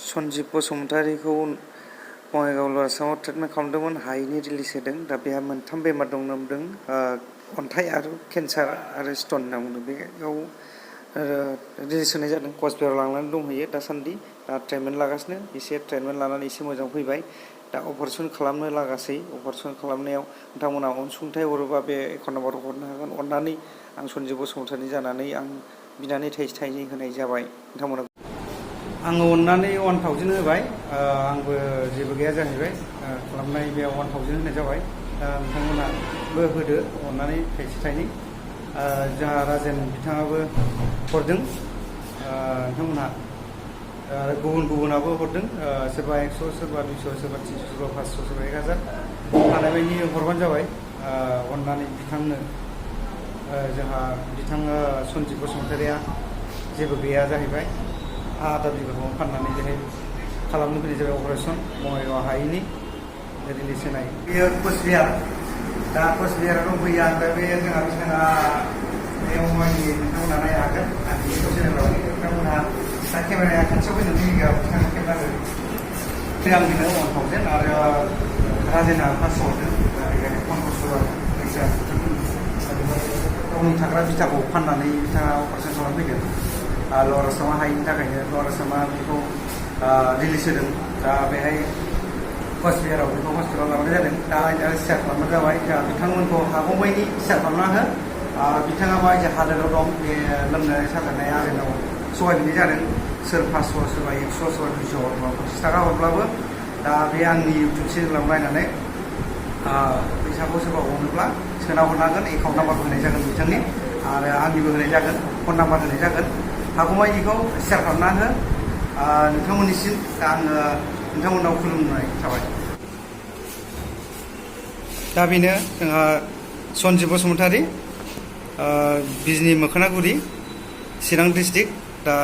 Sanjib बसुमतारीखौ Bongaigaon lower आसामाव treatment खालामदोंमोन, हायैनि रिलिज होदों। दा बेहा मोनथाम बेमार दं होनदों, अन्थाइ आरो केन्सार आरो स्टन होनना बुंदों। बेयाव रिलिज होनाय जादों। कचबिहाराव लांनानै दंहैयो दासान्दि। दा ट्रिटमेन्ट लागासिनो, एसे ट्रिटमेन्ट लानानै एसे मोजां फैबाय। दा अपारेसन खालामनो लागासै। अपारेसन खालामनायाव नोंथांमोना अनसुंथाइ हरोबा बे एकाउन्ट नाम्बारखौ हरनो हागोन। अननानै आं सन्जिब बसुमतारी जानानै आं बिनानै थाइसे थाइनै होनाय जाबाय नोंथांमोना। आङो अननानै 1000 होबाय। आंबो जेबो गैया जाहैबाय, खालामनाय बेयाव 1000 होनाय जाबाय। दा नोंथांमोनाबो होदो अननानै थाइसे थाइनै। जोंहा राजेन बिथाङाबो हरदों, नोंथांमोनहा गुबुन गुबुनाबो हरदों। सोरबा 100, सोरबा 200, सोरबा 300, सोरबा 500, सोरबा 1000 हानायबायदि हरबानो जाबाय। अननानै बिथांनो, जोंहा बिथाङा सन्जिब बसुमतारीया जेबो गैया जाहैबाय। आधा बिगाखौ फाननानै बेहाय खालामनो फैनाय जाबाय अपारेसन बङाइगाव हायैनि रिलिज होनाय। बेयो कचबिहार। दा कचबिहाराव दंफैयो। आं दा बे जोंहा बिथाङा बेयाव नोंथांमोना नायनो हागोन। आं बेखौ चेनेलाव नोंथांमोनहा दा केमेराया खाथियाव फैनानै जायगायाव बिथाङा खेबना होगोन। आं बिनो 1000 आरो राजेना 500 हरदों। बेखायनो 1500 फैसा गावनि थाग्रा बिथाखौ फाननानै बिथाङा अपारेसन खालामफैदों। लवार आसामा हायैनि थाखायनो लवार आसामा बेखौ रिलिज होदों। दा बेहाय कचबिहाराव बेखौ हस्पिटालाव लाबोनाय जादों। दा सेयार खालामनाय जाबाय। जोंहा बिथांमोनखौ हागौमानि सेयार खालामना हो। बिथाङा माबायदि हालोदाव दं, बे लोमजानाय साजानाय आरिनाव सहाय बिनाय जादों। सोर 500, सोरबा 100, सोरबा 200, सोरबा 25 थाखा हरब्लाबो दा बे आंनि इउटुब चेनेलाव नायनानै फैसाखौ सोरबा हरनोब्ला सोना हरनो हागोन। एकाउन्ट नाम्बारबो होनाय जागोन बिथांनि, आरो आंनिबो होनाय जागोन, फन नाम्बार होनाय जागोन। हागौमानिखौ सेयार खालामना हो नोंथांमोननिसिम। दा आङो नोंथांमोननाव खुलुमनाय थाबाय। दा बेनो जोंहा सन्जिब बसुमतारी, बिजनि मोखोनागुरि, चिरां डिस्ट्रिक्ट। दा